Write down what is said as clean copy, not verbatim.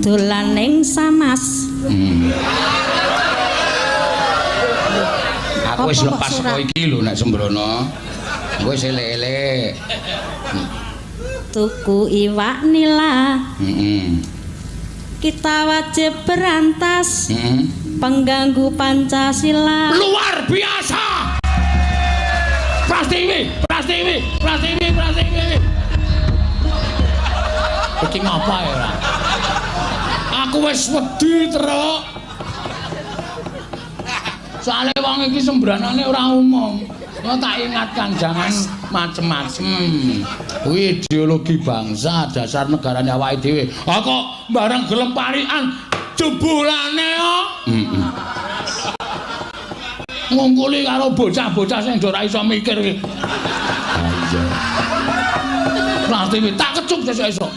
Dolan ning Samas. Aku wis Apa kok lepas surat? kok iki lho nek sembrono. Wis elek-elek. Tuku iwak nila. Heeh. Kita wajib berantas Heeh. pengganggu Pancasila. Luar biasa. Prastiwi, Prastiwi, Prastiwi, Prastiwi. Iki ngapa ya ora? Aku wis wedi truk. Soale wong iki sembranane ora umum. Kok tak ingatkan jangan macem-macem. Kuwi ideologi bangsa, dasar negarane awake dhewe. Ah kok bareng gelem parikan jebulane kok. Heeh. Ngungkuli karo bocah-bocah sing ora iso mikir iki. Ha iya. Prastiwi tak kecup sesuk esuk.